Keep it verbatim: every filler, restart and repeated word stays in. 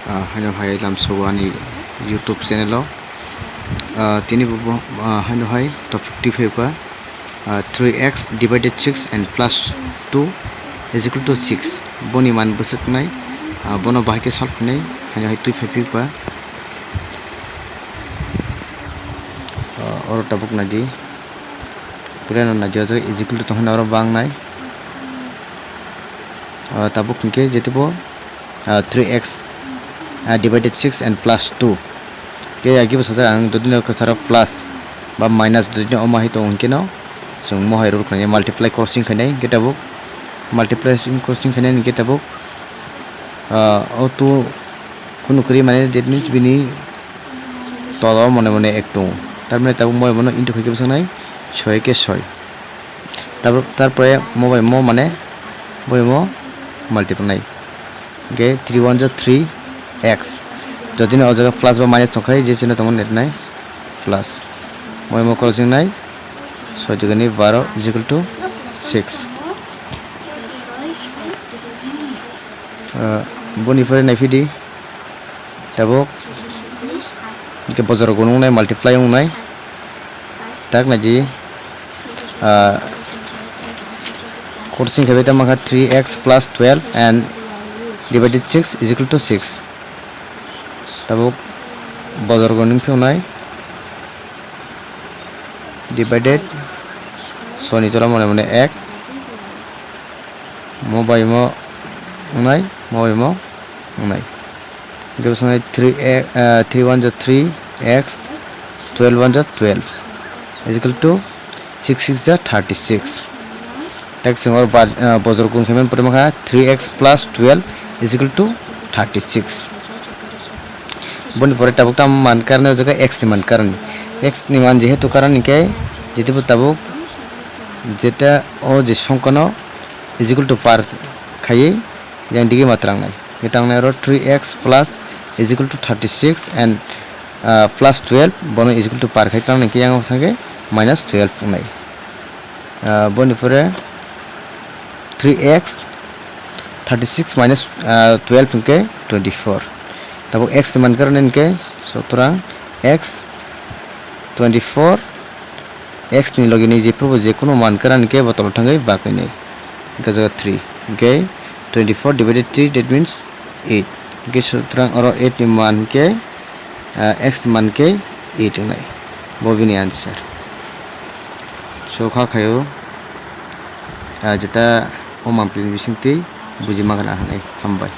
Ah, haino hai lamsao ani YouTube channel o. Ah, tini bo, bo, ah, haino hai topic twi phai kha, ah, three x divided six and plus two is equal to six. Boni man bwswk nai, ah, bono bahai khe solve khainai, haino hai twi phai phai kha. Ah, oro tabuk nai di. Pura no nai di, o jaga is equal to tong hwnna oro bang nai. Ah, tabuk hinkhe jete bo ah, three x, ah, divided six and plus two. Khe agi bo sajak ang, jodi no kwcharo plus ba minus, jodi no omo hai tongo hinkhe no chwng mo hai rule khlainai, multiply crossing khainai, hinkhe tabuk multiply crossing khainai hinkhe tabuk, ah, o two kunu kwrwi mane, that means bini tola o mone mone ek tongo, tar mane tabuk mo hai bono into khaikhe bwsaknai soi khe soi. Tabuk, tarpore mo bai mo mane bo bai mo multiply nai. Hinkhe three one ja three x. Jodi no o jaga plus ba minus tongkha, je chino tongmani nai plus. Mo bai mo crossing nai. Soi dugini baro is equal to six. Ah, boni pore nai phidi. Tabuk hinkhe bojor gun wngnai, multiply wngnai. Tak nai di, ah, crossing khe bai tamo kha three x plus twelve and divided six is equal to six. Tabuk bojor gun wng phi wngnai, divided soni tola mone mone ek. Mo bai mo wngnai, mo bai mo wngnai. Hinkhe bwskango three, eh, three one ja three x, twelve one ja twelve, is equal to six six ja thirty six. Tak chwng oro ba, eh, bojor gun khe mani pore mankha three x plus twelve is equal to thirty six. Boni pore tabuk tamo man karani, o jaga x ni man karani. X ni man jehetu karani hinkhe, jete bo tabuk jeta o je songkha no is equal to par khaiwi yang dige ma twlangnai. Hinkhe tangnai oro three x plus is equal to thirty six and, ah, plus twelve, bono is equal to par khai twlangnai, hinkhe yang thangkhe minus twelve wngnai. Ah, boni pore three x, thirty six minus, ah, twelve hinkhe twenty four. Tabuk x ni man karani hinkhe sutrang x twenty four, x ni logi ni jephuru bo je kunu man karani khe bo tolo thangwi bagwi nai. Hinkhe jaga three. Hinkhe twenty four divided three, that means eight. Hinkhe sutrang oro eight ni man hinkhe, ah, x ni man khe eight wngnai. Bo bini answer. So kha khaio, ah, jeta o mampli ni bisingtwi buji ma gana hinwi hambai.